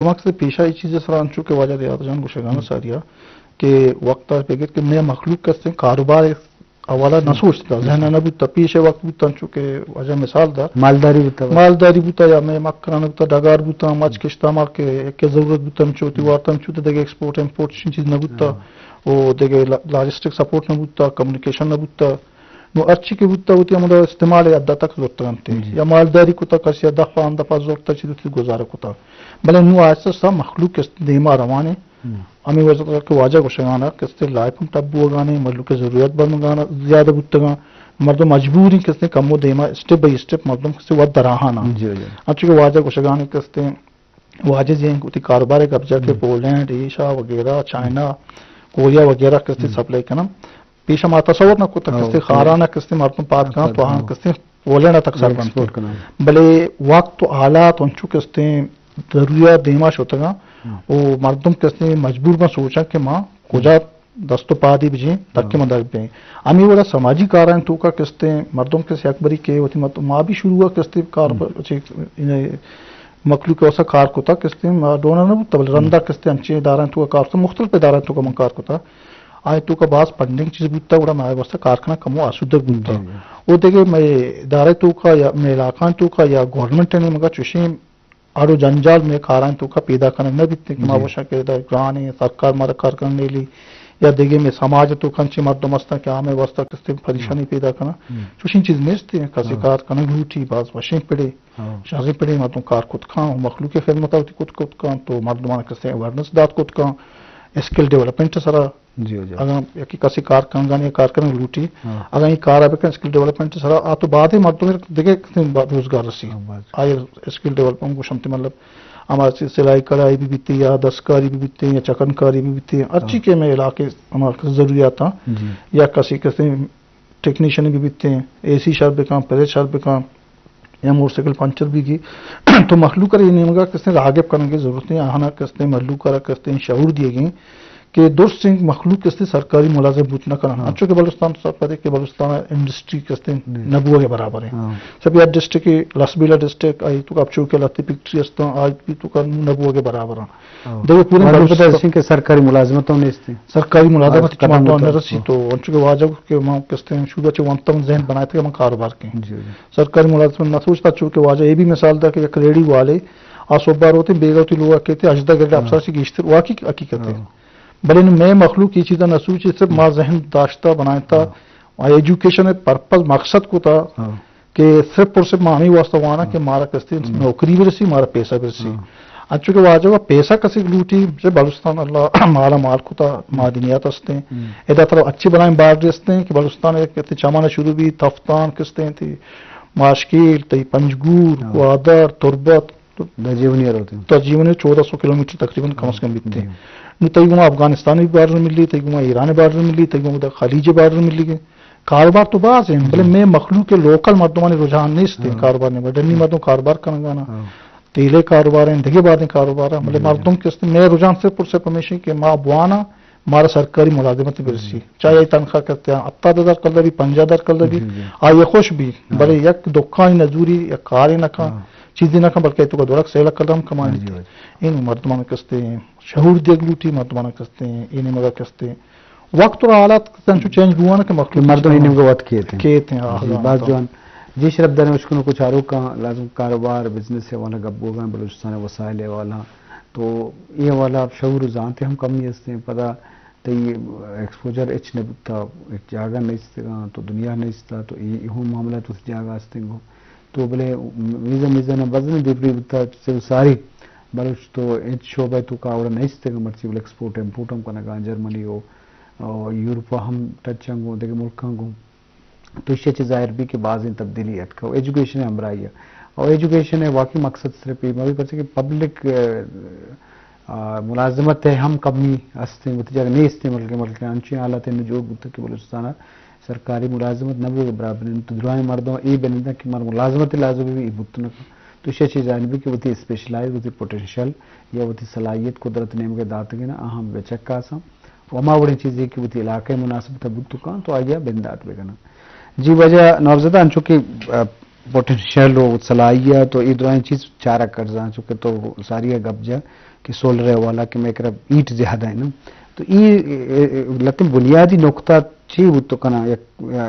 مقصد پیشہ اے چیز سرا انچو کہ واجہ ریاض جان گوشگانا ساریا کہ وقت بگر کہ مئے مخلوق کستیں کاروبار حوالہ نہ سوچتا، ذہن نہ بوتا، پیش وقت بوتا انچو کہ واجہ مثال دا۔ مالداری بوتا۔ مالداری بوتا یا مئے مکران بوتا، ڈگار بوتا، مچ کشتا ما کہ، کہ ضرورت بوتا انچو تی وارتا انچو تے دگہ ایکسپورٹ امپورٹ چیز نہ بوتا۔ او دگہ لا-، لاجسٹک سپورٹ نہ بوتا، کمیونیکیشن نہ بوتا۔ نو ہرچی کہ بوتا وتی ہمودا استعمال ء حد تک زرتگ انت۔ یا مالداری کتا کس یا دفعہ آن دفعہ زرتا چیز وتی گزارہ کتا۔ بلے نو آہستہ آہستہ مخلوق است دیما روانے۔ ہمیں وجہ کہ واجہ گوشگانا کستے لائف ہم ٹپ بوگانے، مخلوق ضرورت بنگانا زیادہ بوتگاں۔ مردم مجبوری کستے کمو دیما اسٹیپ بائی اسٹیپ مردم کستے ود دراہانا۔ انچو کہ واجہ گوشگانے کستے واجہ زین وتی کاروبار ء قبضہ کہ پولینڈ، ایشا وغیرہ، چائنا، کوریا وغیرہ کستے سپلائی کنن۔ پیش ما تصور نہ کتا کستے خارانہ کستے مردم پاد کنن تو آہاں کستے پولینڈ تک سر بنت۔ بلے وقت و حالات انچو کستے ضروریات دیما شتگاں و مردم کستے مجبور بن سوچاں کہ ما کجا دست و پادی بجیں تاکہ ما در بیں۔ ہمیں وڑا سماجی کاران توکا کستے مردم کس یک بری کہ وتی مت-، ما بھی شروع کستے کار چی-، مخلوق واسا کار کتا کستے ما ڈونر نہ بوتا، بلے رندا کستے انچیں ادارہ توکا کار کتا، مختلف ادارہ توکا من کار کتا۔ آئے توکا باز فنڈنگ چیز بوتا، گڑا مئے واسطہ کار کنگ کمو آسودگ بوتا۔ او دگہ مئے ادارہ توکا یا مئے علاقہ توکا یا گورنمنٹ نے مگا چوشیں اڑ و جنجال مئے کاران توکا پیدا کنگ نہ بیت کہ ما گوشاں کہ ادا گران ایں، سرکار مارا کار کنگ نیلی یا دگہ مئے سماج توکا انچیں مردم ہستاں کہ آ مئے واسطہ کستے پریشانی پیدا کناں۔ چوشیں چیز نیست، کسے کار کنگ لوٹی، باز وشیں پڑے۔ شریں پڑے مردم کار کت کن و مخلوق خدمت وتی کت کت کن تو مردمان کسے اویرنس دات کت کن، اسکل ڈیولپمنٹ سرا۔ اگاں یکی کسے کار کنگانی کار کنگ لوٹی، اگاں اے کارا بکن اسکل ڈیولپمنٹ سرا، آ تو بعد مردم دگہ کسے روزگار رسی۔ آئی اسکل ڈیولپمنٹ گوشنت مطلب ہما سلائی کڑائی بھی بیتے یا دستکاری بھی بیتے یا چکن کاری بھی بیتے، ہرچی کہ مئے علاقے ہما ضروریات ہاں یا کسے کسے ٹیکنیشن بہ بیتیں، اے سی شر بکن، پریس شر بکن، یا موٹر سائیکل پنچر بہ گی، تو مخلوق ء را اے نیمگا کستیں راغب کنگ ء ضرورت ایں، آہانا کستیں مخلوق ء را کستیں شعور دیگیں کہ درستیں مخلوق کستیں سرکاری ملازم بوت نہ کنن۔ انچو کہ بلوچستان سرپدے کہ بلوچستان ء انڈسٹری کستیں نہ بوگ ء برابر ایں۔ سب یا ڈسٹرکٹ لسبیلہ ڈسٹرکٹ آئی تو کپ چوکہ لہتے فیکٹری استاں، آئی تو کا نہ بوگ ء برابر ایں۔ دگہ پوریں مردم بلوچستان پتہ ایں کہ سرکاری ملازمت ہم نیست ایں۔ سرکاری ملازمت آج چہ مردم نہ رسی تو انچو کہ واجہ کہ ما کستیں شروع چہ وانتا من ذہن بنائے تھے کہ من کاروبار کیں۔ سرکاری ملازمت نہ سوچتا چو کہ واجہ اے بھی مثال دا کہ یک ریڑی والے آ صبح روتے بیگا وتی لوگا کہتے ہژدہ گھنٹہ افسر سے گیشتر واقعی حقیقت ایں۔ بلے نوں مئے مخلوق اے چیزا نہ سوچی، صرف ما ذہن داشتا بنائتا، ما ایجوکیشن پرپز مقصد کتا کہ صرف اور صرف ما ہمیں واسطہ واناں کہ مارا کستیں نوکری برسی، مارا پیسہ برسی۔ انچو کہ واجہ وا پیسہ کسی لوٹی، چہ بلوچستان اللہ مالا مال کتا، معدنیات ہستیں۔ ادا طرف اچھی بلائیں بارڈر ہستیں کہ بلوچستان یک کتے چمانا شروع بھی تفتان کستیں تھی، ماشکیل، تئی پنجگور، گوادر، تربت، تا جیونی ء روت انت۔ تا جیونی ء چودہ سو کلومیٹر تقریباً کم از کم بیت انت۔ نوں تئی گوما افغانستان ء بارڈر ملی، تئی گوما ایران ء بارڈر ملی، تئی گوما خلیج ء بارڈر ملی۔ کاروبار تو باز انت، بلے مئے مخلوق ء لوکل مردمانی رجحان نیست انت کاروبار ء۔ ڈنی مردم کاروبار کنگ ء نہ، تیل ء کاروبار انت، دگہ بازیں کاروبار انت، بلے مردم کہ است، مئے رجحان صرف اور صرف ہمیش انت کہ ما بواناں مارا سرکاری ملازمت برسی۔ چاہے آئی تنخواہ کستیں ہفتاد ہزار کلدار بی، پنجاہ ہزار کلدار بی، آئی خوش بی، بلے یک دکانی نزوری، یک کارے نہ کن، چیزے نہ کن، بلکہ تو کا دو لکھ سے لکھ کلدار ہم کمائیں۔ این مردمان کستیں شعور دیگ لوٹی، مردمان کستیں، این مگا کستیں وقت اور حالات کستیں چو چینج بوان کہ مخلوق مردم این مگا وقت کیت ہیں۔ کیت ہیں، جی، باز جوان۔ جی، شرف داریں اشکنو کچھ آروکاں لازم کاروبار، بزنس حوالہ گپ بوگاں، بلوچستان وسائل حوالہ۔ تو اے حوالہ شعور و زانت ہم کمی ہستیں۔ پدا تئی ایکسپوژر ہچ نہ بوتا، ہچ جاگہ نیستگاں، تو دنیا نیستا، تو اے، اے ہم معاملہ تو جاگہ ہستیں گو۔ تو بلے میزہ میزہ نہ بزن دیبری بوتا، چل ساری بلوچ تو ہچ شعبہ تو کا اوڑا نیستگاں، مرچی بلے ایکسپورٹ امپورٹ ہم کنگاں، جرمنی ہو، او یورپ ہم ٹچ ہم گوں، دگہ ملکاں گوں۔ تو ایشی ء چہ ظاہر بی کہ بازیں تبدیلی اتکگ و ایجوکیشن ء ہمراہی ء۔ و ایجوکیشن ء واقعی مقصد صرف اے مہ بی پرچہ کہ پبلک، آ، آ، ملازمت ء ہم کمی است انت، وتی جاگہ نیست انت، بلکہ، بلکہ انچیں حالات انت جوڑ بوتگ کہ بلوچستان ء سرکاری ملازمت نہ بوگ ء برابر انت۔ تو درائیں مردم اے بننداں کہ مارا ملازمت ء لازم بی، اے بوت نہ کنت۔ تو ایشی ء چہ ظاہر بی کہ وتی اسپیشلائز، وتی پوٹینشل یا وتی صلاحیت قدرت نیمگ ء داتگیں، آ ہم بہ چکاساں۔ و ہما وڑیں چیزے کہ وتی علاقہ ء مناسبت ء بوت کنت تو آئی ء بندات بہ کناں۔ جی واجہ نوابزادہ، انچو کہ، آ، پوٹینشل و صلاحیت و اے درائیں چیز چارگ کرزاں، چونکہ تو ساری ءَ گپ جا کہ سولر ءِ حوالہ کہ مئے کرا ہیٹ زیادہ ہے نا، تو اے، اے، اے، لکن بنیادی نقطہ چی بوت کناں؟ یک،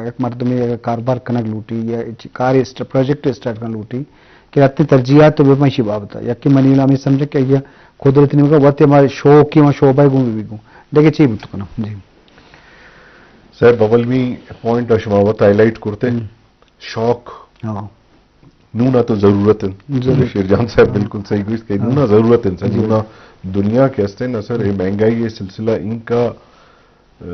یک مردمے اگر کاروبار کنگ لوٹی یا چی کارے اسٹ-، پروجیکٹ اسٹارٹ کنگ لوٹی کہ لہتیں ترجیحات تو بہ ایشی بابت ءَ، یکے منی ہمے سمجھ کہ یہ قدرتی نیمگا وت ہما شوق کہ ہما شعبہ گوں بہ بی گوں، دگہ چی بوت کناں؟ جی۔ صاحب، اولمی پوائنٹ شما وت ہائی لائٹ کرتے، ہم۔ شوق۔ ہاں۔ نونا تو ضرورت ہے۔ ضرورت۔ شیر جان صاحب ہاں۔ بالکل صحیح گوشت کہ ہاں۔ نونا ضرورت ہے، جی۔ نونا دنیا کہ است ہے نا سر، یہ مہنگائی یہ سلسلہ ان کا، آ،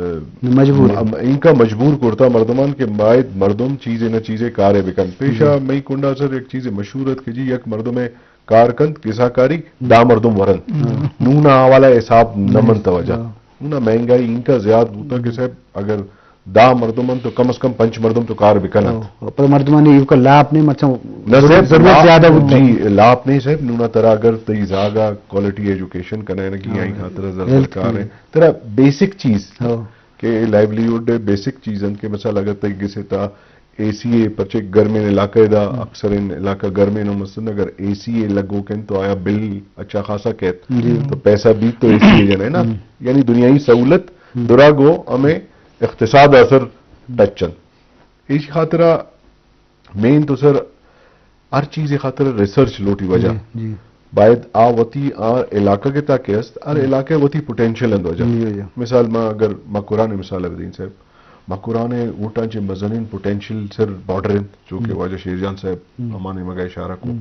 مجبور ہے۔ م-، ان کا مجبور کرتا مردمان کہ باید مردم چیزے نہ چیزے کارے بکن۔ پیشا ہم۔ مئی کنڈا سر ایک چیز مشہور ہے کہ جی یک مردم ہے کار کنت، کسا کاری، ہم۔ دہ مردم ورنت۔ ہم۔ نونا آ والا حساب نہ ہم۔ منت وجہ۔ ہاں۔ نونا مہنگائی ان کا زیاد بوتا کہ صاحب اگر دہ مردم انت تو کم از کم پنچ مردم تو کار بکنت۔ ہاں، پر مردمانی ایوکا لاپ نہیں، مچا نہ ضرورت، صاحب، ضرورت لاپ زیادہ ہوتا۔ جی، لاپ نہیں صاحب، نونا ترا اگر تئی زاگا کوالٹی ایجوکیشن کنائے نا کہ ہاں۔ آئی خاطر زر ہیلتھ کار ہے۔ ترا بیسک چیز ہاں۔ کہ لائیولیہڈ بیسک چیز انت کہ مثال اگر تئی گسے تا اے سی اے، پرچے گرمیں علاقہ دا، ہم۔ اکثر ان علاقہ گرمیں نو مستن، اگر اے سی اے لگو کن تو آیا بل اچھا خاصا کہت۔ جی۔ تو پیسہ بیت تو اے سی اے جنے نا۔ ہم۔ یعنی دنیائی سہولت ہم۔ درا گو ہمیں اقتصاد اثر ہم۔ ٹچن۔ ایش خاطرہ مین تو سر ہر چیز خاطر ریسرچ لوٹی وجہ۔ جی، جی۔ باید آ وتی آ علاقہ کے تاکہ است، ہر ہم۔ علاقہ وتی پوٹینشل اند وجہ۔ جی، جی۔ مثال ما اگر مکران مثال بدین صاحب، مکران ووٹاں چہ مزنین پوٹینشل سر بارڈر انت، چونکہ ہم۔ واجہ شیر جان صاحب ہم۔ ہمانے مگا اشارہ کو۔ ہم۔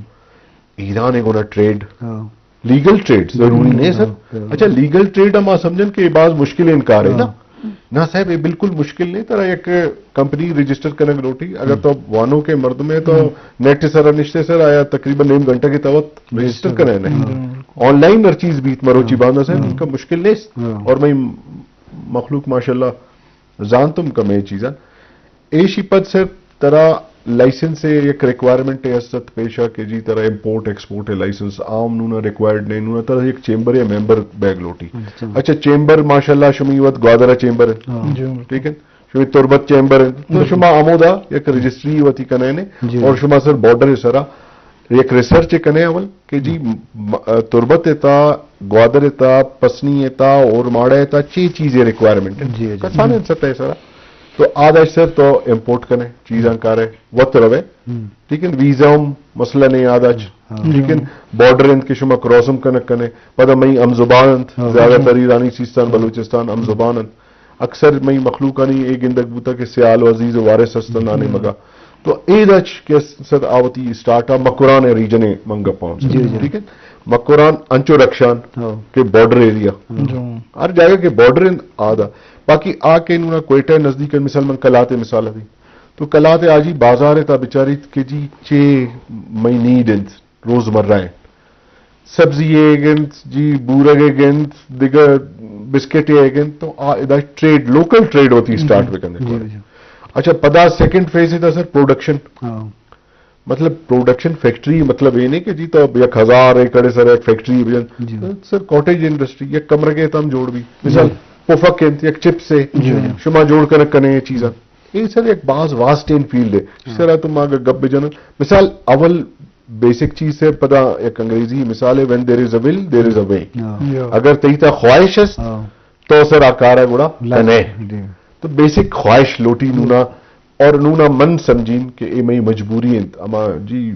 ایران گونا ٹریڈ، ہاں۔ لیگل ٹریڈ ضروری نہیں سر۔ ہاں، ہاں۔ اچھا، لیگل ٹریڈ ہم آ سمجھن کہ یہ باز مشکل انکار ہے نا؟ ہاں۔ نہ صاحب، یہ بالکل مشکل نہیں۔ ترا یک کمپنی رجسٹر کنگ لوٹی، اگر ہم۔ تو وانو کے مردم ہے تو ہم۔ نیٹ سر نشتے سر آیا تقریباً نیم گھنٹہ کے توت رجسٹر رجسٹر۔ کرے نہیں۔ ہاں۔ آن لائن ہر چیز بیت مروچی ہاں۔ باندھا صاحب، ہاں۔ ان کا مشکل نہیں۔ ہاں۔ اور میں مخلوق ماشاءاللہ زانتم کمے چیزاں۔ ایشی پد صرف ترا لائسنس ءِ یک ریکوائرمنٹ ءِ است پیشا کہ جی ترا امپورٹ ایکسپورٹ ءِ لائسنس عام نونا ریکوائرڈ نہیں، نونا ترا یک چیمبر یا ممبر بیگ لوٹی۔ اچھا۔ اچھا، چیمبر ماشاءاللہ شمی وت گوادر چیمبر ہے۔ ہاں۔ جی۔ ٹھیک ہے؟ شمی تربت چیمبر ہے۔ تو جی۔ شما آمودا یک رجسٹری وتی کنائنے جی۔ اور شما سر بارڈر سرا یک ریسرچ کنے اول کہ جی م-، م-، تربت تا، گوادر تا، پسنی تا، اور ماڑا تا چی چیزیں ریکوائرمنٹ ہے۔ جی، جی۔ کسان سطح سرا۔ تو آداش سر تو امپورٹ کنے، چیزاں کارے، وت روے۔ ہم۔ ٹھیک ہے، ویزا ہم مسئلہ نہیں آداش۔ ہاں۔ ٹھیک ہے، بارڈر انت کہ شما کراس ہم کنک کنے، پدا مئی ہم زبان انت، ہاں۔ زیادہ تر ایرانی سیستان، بلوچستان ہم زبان انت۔ اکثر مئی مخلوقانی اے گندگ بوتا کہ سیال و عزیز و وارث ہستن آنے مگا۔ تو اے دچ کہ سر آوتی اسٹارٹ آ مکران ریجن منگا پہنچ۔ جی، جی۔ ٹھیک ہے، مکران انچو رکشان ہاں۔ کہ بارڈر ایریا۔ ہاں۔ ہر جگہ کہ بارڈر آدا۔ باقی آ کہ نونا کوئٹہ نزدیک مثال من کلاتے مثال دی۔ تو کلاتے آجی بازار تا بچاریت کہ جی چے مئی نیڈ انت۔ روزمرہ انت۔ سبزی ایگ انت، جی بورگ ایگ انت، دگہ بسکٹ ایگ انت، تو آ ادا ٹریڈ، لوکل ٹریڈ وتی اسٹارٹ بکنے۔ جی، جی۔ اچھا، پدا سیکنڈ فیز ہے سر پروڈکشن۔ ہاں۔ مطلب پروڈکشن فیکٹری، مطلب یہ نہیں کہ جی تو یک ہزار ایکڑ سر ایک فیکٹری بجن۔ جی۔ سر کاٹیج انڈسٹری، یک کمرگے تم جوڑ بھی۔ مثال جی۔ پفک انت، یک چپس ہے۔ جی، جی۔ شما جوڑ کر کنے یہ چیزاں۔ یہ سر ایک باز واسٹ ان فیلڈ ہے۔ ہاں۔ سر تو ما گپ بجن۔ مثال اول بیسک چیز سے پدا ایک انگریزی مثال ہے، when there is a will, there is a way۔ ہاں۔ یا۔ اگر تئی تا خواہش ہے، ہاں۔ تو سر آ کارا گڑا لازم، کنے۔ جی۔ تو بیسک خواہش لوٹی نونا، اور نونا من سمجھین کہ اے مئی مجبوری انت۔ اما جی،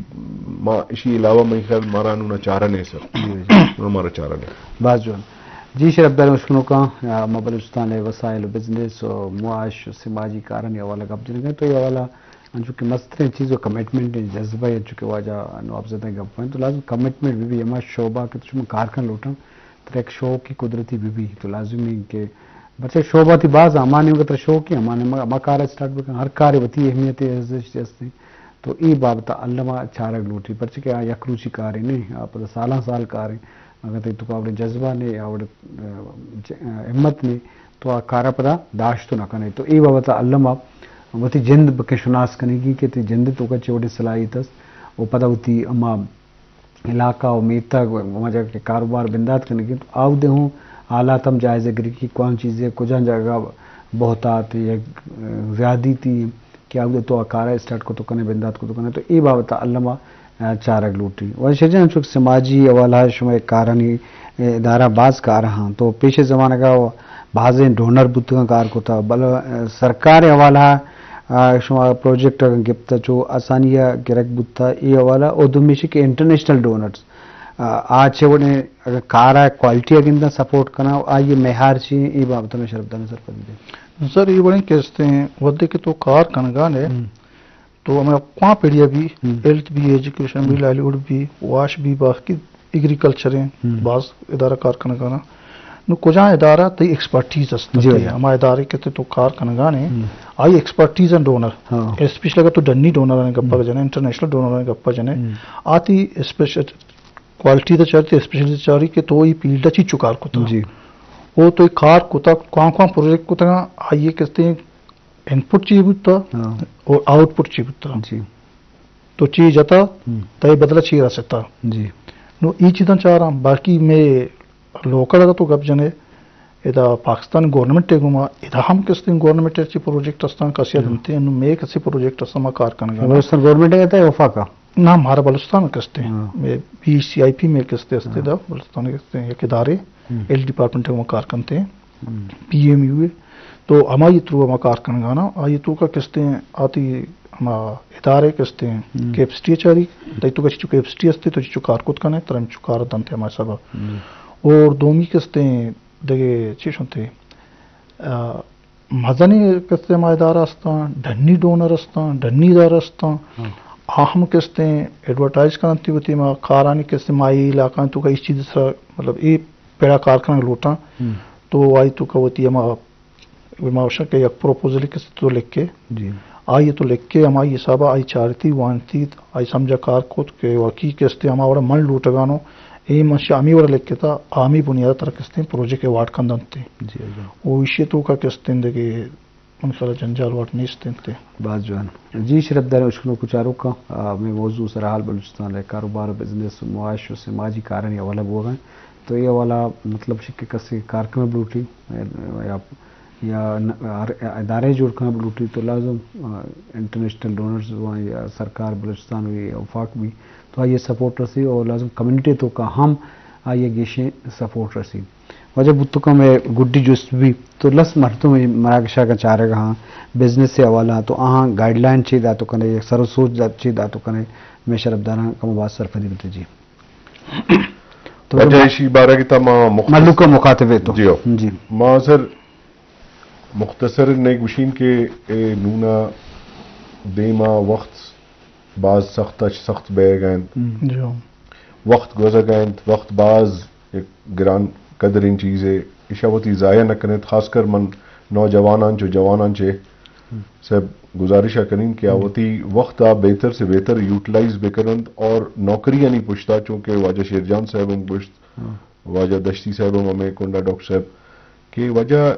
ما اشی علاوہ مئی خیال مارا نونا چارہ نہیں سر۔ جی، جی۔ نونا مارا چارہ نہیں۔ باز جوان۔ جی شرفدار مشکنوکاں، ما بلوچستان وسائل و بزنس و معاش و سماجی کارانی حوالہ گپ جنگا، تو یہ حوالہ انچو کہ مستریں چیز و کمٹمنٹ انت، جذبہ انت، انچو کہ واجہ نواب زدہ گپ انت، تو لازم کمٹمنٹ بہ بی، ہما شعبہ کہ تو شما کار کن لوٹاں، ترا یک شوقی قدرتی بہ بی، تو لازمی انت کہ پرچہ شعبہ تی باز ہما نیمگا ترا شوق انت، ہما نیمگا ہما کار اسٹارٹ بکن، ہر کار وتی اہمیت ارزشت است انت۔ تو اے بابت الما چارگ لوٹی، پرچہ کہ آ یک روچی کارے نہیں، آ پدا سالاں سال کارے۔ اگر تئی تو آوڑے جذبہ نے، آوڑے، ا، ج-، ا، ہمت نے، تو آ کارا پدا داشت نہ کنے۔ تو اے بابت الما وتی جند بکن شناس کنگی کہ تئی جند توکا چے وڑیں صلاحیت است و پدا وتی اما علاقہ و میتگ و ہما جگہ کہ کاروبار بندات کنگی تو آودے ہوں حالات ہم جائزہ گری کہ کون چیزے کجا جگہ بہتات یا زیادی تی کہ آ تو آ کار ءَ اسٹارٹ کتو کنے، بندات کتو کنے، تو اے بابت ءَ الما، آ، چارگ لوٹی۔ و شجاع چک سماجی حوالہ ءَ شما کارانی، اے، ادارہ باز کار ہاں، تو پیش زمانگ ءَ بازیں ڈونر بوتگاں کار کتا، بل، آ، سرکار حوالہ ءَ، آ، شما پروجیکٹ اگاں گپتا چو آسانی ءَ گرگ بوتا اے حوالہ، او دومیشی کہ انٹرنیشنل ڈونرز، آ، آ چہ وڑیں اگر کار ءَ کوالٹی ءَ گنداں سپورٹ کناں، آئی ءِ معیار چی ایں، اے بابت ءَ مئے شرفدار ءَ سرپدی دے۔ سر، اے وڑیں کہ استیں، وھدے کہ تو کار کنگا نے، ہم۔ تو ہمے کوانپڑی ءَ بھی، ہم۔ ہیلتھ بھی، ایجوکیشن بھی، ہم۔ لائیولیہوڈ بھی، واش بھی، باقی ایگریکلچر ہیں، ہم۔ باز ادارہ کار کنگا نا۔ نو کجا ادارہ تئی ایکسپرٹیز است، جی، تئی جی۔ ہما ادارے کہ تو کار کنگا نے، ہم۔ آئی ایکسپرٹیز ہیں ڈونر۔ ہاں۔ اسپیشلی اگر تو ڈنی ڈونر نے گپا، ہم۔ جنے، انٹرنیشنل ڈونر نے گپا جنے، ہم۔ آتی اسپیشل کوالٹی ءَ چارتی، اسپیشلی چاری کہ تو اے فیلڈ ءَ چی چو کار کتا۔ جی۔ او تو اے کار کتا، کواں کواں پروجیکٹ کتا، آئی ءِ کستے ان پٹ چی بوتا، ہاں۔ اور آؤٹ پٹ چی بوتا۔ جی۔ تو چی جتا، ہم۔ تئی بدلہ چی رستا۔ جی۔ نو اے چیزاں چاراں، باقی مئے لوکل اگر تو گپ جنے، ادا پاکستان گورنمنٹ ءِ گوما، ادا ہم کستے گورنمنٹ ءِ چی پروجیکٹ استان کسی، ہاں۔ دنتے، نو مئے کسی پروجیکٹ استان ما کار کنگا۔ بلوچستان گورنمنٹ ءِ تا وفاق ءَ؟ نہ، مارا بلوچستان ءَ کستے۔ ہاں۔ مئے بی سی آئی پی مئے کستے استے، ہاں۔ دا بلوچستان ءَ کستے یک ادارے، ہم۔ ہیلتھ ڈپارٹمنٹ ءِ ما کار کنتے۔ ہم۔ پی ایم یو اے۔ تو ہمائی تھرو ما کار کنگا نا، آئی تو کا کستے آتی ہما ادارے کستے، ہم۔ کیپسٹی چاری، تئی تو کا چو کیپسٹی استے تو چو کار کت کنے، ترم چو کار دنتے ہمارے سبا۔ ہم۔ اور دومی کستے دگے چی شنتے، آ، مزنیں کستے ما ادارہ استاں، ڈنی ڈونر استاں، ڈنی ادارہ استاں۔ ہاں۔ آ ہم کستے ایڈورٹائز کننتی وتی ما کارانی کستے ما اے علاقہ تو کا اس چیز سرا، مطلب، اے پیڑا کار کنگ لوٹاں۔ ہم۔ تو آئی تو کا وتی ہما، ما وشاں کہ یک پروپوزل کستے تو لکھے۔ جی۔ آئی تو لکھے، ہمائی حسابا آئی چارتی، وانتی، آئی سمجھا کار کت کہ واقعی کستے ہما وڑا من لوٹگانو، اے من شہ ہمے وڑا لکھتا، آ ہمے بنیاد تر کستیں پروجیکٹ ایوارڈ کندنت۔ جی، جی۔ او ایشی تو کا کستیں دگے من خیال جنجال وارڈ نیست انت۔ باز جوان۔ جی، شرفدار اشکنوک و چاروکاں، آ، ہمے موضوع سرحال بلوچستان ءِ کاروبار و بزنس و معاش و سماجی کارانی حوالہ بوگ ءَ انت۔ تو اے حوالہ مطلب شک کہ کسے کار کنگ بلوٹی یا، یا ن-، ہر ادارے جوڑ کنگ بلوٹی تو لازم، آ، انٹرنیشنل ڈونرز و یا سرکار بلوچستان و یا وفاق بھی تو آئی ءَ سپورٹ رسی اور لازم کمیونٹی تو کا ہم آئی ءَ گیشیں سپورٹ رسی۔ واجہ بوتو کم ءَ گڈی جست بی تو لس مردم اے مراگش ءَ چارگ ءَ ہاں، بزنس ءِ حوالہ تو آہاں گائیڈ لائن چے داتو کنے، یک سر و سوچ دات، چے داتو کنے، مئے شرفداراں کم و باز سرپدی بتے جی۔ تو واجہ ما ایشی بارہ کی تا ما مختص-، ملوک مخاطب ہے تو۔ جی ہو۔ جی۔ ما سر مختصر نے گوشین کہ اے نونا دیما وقت باز سخت اچ سخت بیگ انت۔ ہم۔ جی ہو۔ وقت گوزگ ءَ انت، وقت باز یک گران قدریں چیزے، ایشا وتی ضائع نہ کنیت، خاص کر من نوجواناں چو جواناں چے صاحب گزارش ءَ کنین کہ آ وتی وقت ءَ بہتر سے بہتر یوٹیلائز بکننت اور نوکریانی پشتا، چونکہ واجہ شیر جان صاحب ہم گوشت، واجہ دشتی صاحب ہم ہمیں کنڈا ڈاکٹر صاحب کہ واجہ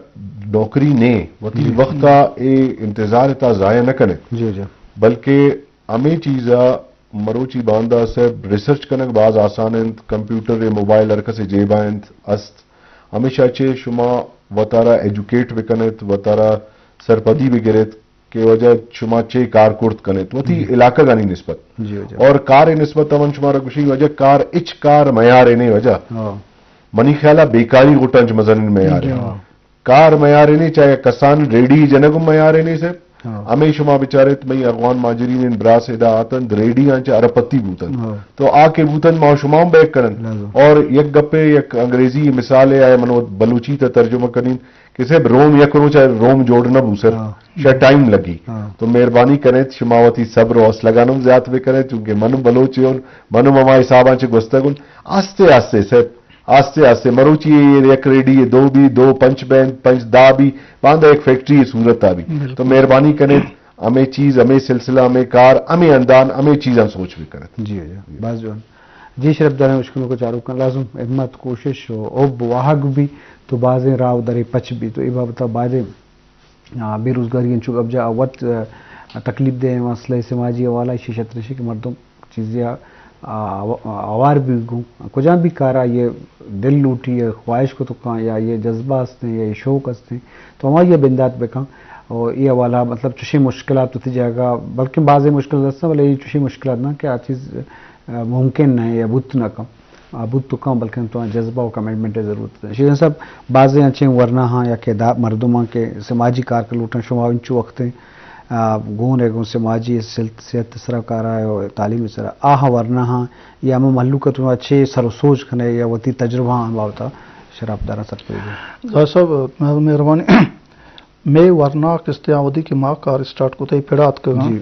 نوکری نے وتی وقت ءَ اے انتظار تا ضائع نہ کنیت، جی، جی۔ بلکہ ہمے چیز ءَ مروچی باندا صاحب ریسرچ کنگ باز آسان انت، کمپیوٹر ءُ موبائل ہر کس ءِ جیب ءَ انت، است۔ ہمیشہ چہ شما وتارا ایجوکیٹ بکنیت، وتارا سرپدی بگریت کہ واجہ شما چے کار کرت کنیت وتی علاقہ گانی نسبت۔ جی، جی۔ اور کار ءِ نسبت من شمارا گوشی واجہ کار اچ کار میارے نے واجہ۔ ہاں۔ منی خیال ءَ بیکاری غٹاں چہ مزنیں میارے۔ جی، ہاں۔ کار میارے نے، چاہے کسان ریڈی جنگ میارے نے صاحب۔ ہاں۔ ہمیں شما بچارت، مئی افغان ماجرین ان براس ادا آتنت، ریڈی آنچہ ارپتی بوتنت۔ ہاں۔ تو آ کے بوتنت، ما شما ہم بیک کنن۔ لازم۔ اور یک گپے، یک انگریزی مثال ہے، آیا من وہ بلوچی تا ترجمہ کنین کہ صاحب روم یک روچ ءَ روم جوڑ نہ بو صاحب۔ ہاں۔ شا ٹائم لگی۔ ہاں۔ تو مہربانی کنیت، شما وتی صبر و حوصلہ گانم زیات بکنیت، چونکہ من بلوچ ہوں، من ہم ہما حساباں چہ گوستگ ہوں۔ آستے آستے صاحب، آستے آستے مروچی اے یک ریڈی اے دو بی، دو پنچ بین، پنچ دا بی، باندا یک فیکٹری اے صورت آ بی۔ بالکل۔ تو مہربانی کنیت، ہمیں چیز، ہمیں سلسلہ، ہمیں کار، ہمیں اندان، ہمیں چیزاں سوچ بکنیت۔ جی، جی، باز جوان۔ جی، شرفداریں اشکنوک و چاروکاں، لازم ہمت، کوشش و حب واہگ بی تو بازیں راہ و درے پچ بی۔ تو اے بابت ءَ بایدیں آ، بے روزگاری انچو گپ جا وت، آ، تکلیف دہ مسئلہ سماجی حوالہ ایشی شترشی کہ مردم چیزے آ، آ، آوار بھی گوں کجام بھی کارا یہ دل لوٹی، یہ خواہش کو تو کان یا یہ جذبہ ہستیں یا یہ شوق ہستیں تو ہما یہ بندات بکن۔ و اے حوالہ مطلب چشیں مشکلات وتی جاگہ، بلکن بازیں مشکلات ہستاں، بلے اے چشیں مشکلات نہ کہ آ چیز، آ، ممکن نہ یا بوت نہ کن۔ آ، بوت تو کن، بلکن تو جذبہ و کمٹمنٹ ءِ ضرورت ہے۔ شیرین صاحب، بازیں انچیں ورنا ہاں یا کہ دا-، مردماں کہ سماجی کار کر لوٹاں، شما انچو وقت ہیں، آ، گون ہے گون سماجی سلت-، صحت سرا کارا ہے و تعلیم سرا۔ آہاں ورنا ہاں یا ہمیں مہلوک تو اچھے سر و سوچ کنے یا وتی تجربہ ہاں بابتا شراب دارا سرپدی دے۔ ظاہر صاحب، مہر-، مہربانی۔ مئے ورنا کستیں آ وھدی کہ ما کار اسٹارٹ کت، اے پڑ ءَ اتکگاں، جی۔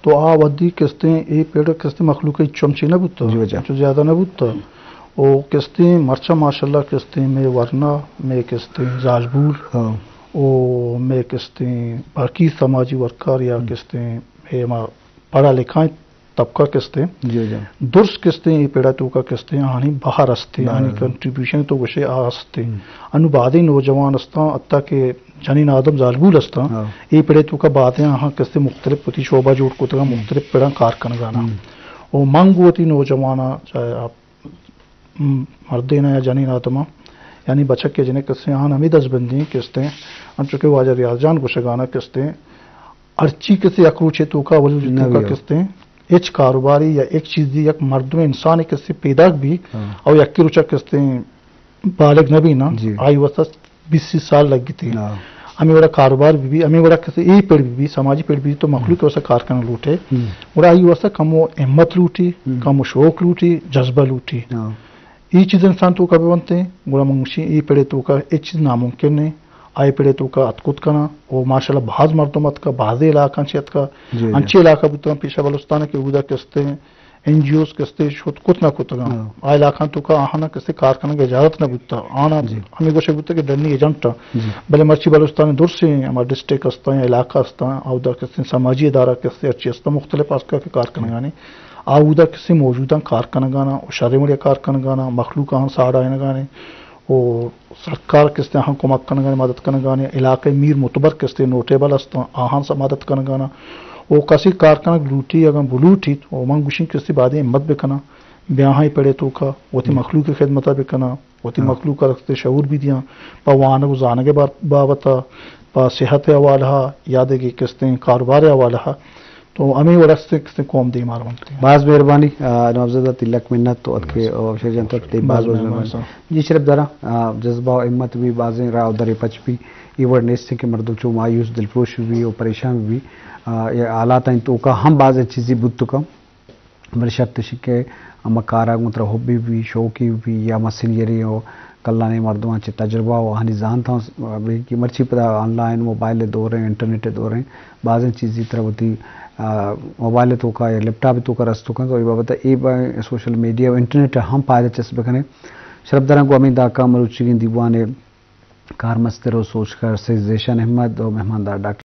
تو آ وھدی کستیں اے پڑ کستیں مخلوق ءَ چم چی نہ بوتگ، جی واجہ۔ چو زیادہ نہ بوتگ۔ او کستیں مرچاں ماشاءاللہ کستیں مئے ورنا، مئے کستیں زالبول، ہاں۔ او مئے کستیں باقی سماجی ورکر یا ہم۔ کستیں مئے ہما پڑھا لکھائیں طبقہ کستیں، جی، جی۔ درست کستیں اے پڑ ءِ توکا کستیں آہانی بہر استیں، بہر آہانی است۔ کنٹریبیوشن تو گوشے آ استیں۔ ہم۔ انو بازیں نوجوان استاں، حتی کہ جنین آدم زالبول استاں، ہاں۔ اے پڑ ءِ توکا بازیں آہاں کستیں مختلف وتی شعبہ جوڑ کتگاں، ہم۔ مختلف پڑاں کار کنگانا۔ ہم۔ و من گوں وتی نوجواناں، چاہے آپ م-، مردین یا جنین آدماں، یعنی بچک یا جنک کستیں، آہاں ہمے دزبندی کستیں، انچو کہ واجہ ریاض جان گوشگانا کستیں، ہرچی کستیں یک روچے توکا، اولی روچے نہ توکا بیت۔ کستیں، ہچ کاروباری یا یک چیزی، یک مردم انسان کستیں پیداک بی، ہاں۔ او یکی روچا کستیں بالغ نہ بی نا، جی۔ آئی واسطہ بیست سی سال لگیتی۔ ہاں۔ ہمے وڑا کاروبار بی بی، ہمے وڑا کستیں اے پڑ بی بی، سماجی پڑ بی تو مخلوق ہم۔ واسطہ کار کنگ لوٹے۔ ہم۔ گڑا آئی واسطہ کمو ہمت لوٹی، ہم۔ کمو شوق لوٹی، جذبہ لوٹی۔ ہاں۔ اے چیز انسان توکا بہ بنتیں، گڑا من گوشیں اے پڑے توکا ہچ چیز ناممکن نہ، آ اے پڑے توکا اتکت کناں، و ماشاءاللہ باز مردم اتکا، بازیں علاقہاں چہ اتکا، جی، جی۔ انچیں علاقہ بوتگاں پیشہ بلوچستان کہ اودا کستیں این جی اوز کستیں شت کت نہ کتگاں۔ ہاں۔ آ علاقہاں توکا آہانا کستیں کار کنگ اجازت نہ بوتا، آہانا جی۔ ہمے گوشگ بوتا کہ ڈنی ایجنٹ آں۔ جی۔ بلے مرچی بلوچستان درسیں ہما ڈسٹرکٹ استاں یا علاقہ استاں، اودا کستیں سماجی ادارہ کستیں ہرچی استاں مختلف علاقہ کہ کار کنگانے۔ آ اودا کسے موجوداں کار کنگانا و شریں وڑے کار کنگانا، مخلوق آہاں ساڑاینگانے و سرکار کسے آہاں کمک کنگانے، مدد کنگانے، علاقہ میر متبر کسے نوٹیبل استاں، آہاں سا مدد کنگانا و کسے کار کنگ لوٹی، اگاں بلوٹیت، و من گوشیں کسے بادیں ہمت بکناں، بیاہاں اے پڑے توکا، وتی ہم۔ مخلوق خدمتا بکناں۔ وتی ہاں۔ مخلوق ءَ رکھتے شعور بھی دیاں، پہ وانگ و زانگ ءِ بار-، بابت ءَ، پہ صحت ءِ حوالہ ءَ، یا دگہ کستیں کاروبار ءِ حوالہ ءَ، تو ہمے وڑ است کستیں قوم دیما روان۔ باز مہربانی، آ، نوابزادہ تئی لک منت تو اتکے، بس۔ آ، شیر جان تو تئی باز باز باز مہربانی۔ مہربانی۔ جی شرف دارا، آ، جذبہ و ہمت بھی بازیں راہ و درے پچ بھی، اے وڑ نیست کہ مردم چو مایوس دلپروش بھی و پریشان بھی، آ، اے حالات ہیں توکا ہم بازیں چیزی بوت کم۔ بلے شرط اش کہ ہما کارا گوں ترا حبی بی، شوقی بی یا ہما سینئری و کلانیں مردماں چہ تجربہ و آہانی زانتاں بی کہ مرچی پدا آن لائن موبائل ءِ دور ایں، انٹرنیٹ ءِ دور ایں، بازیں چیزی ترا وتی، آ، موبائل ءِ توکا یا لیپ ٹاپ ءِ توکا رستو کنت و اے بابت ءَ اے با سوشل میڈیا و انٹرنیٹ ءَ ہم پائدہ چست بکنے۔ شرپ داراں گوں ہمے داکا مروچیگیں دیوان ءِ کارمستر و سوچکار سید ذیشان احمد و مہماندار ڈاکٹر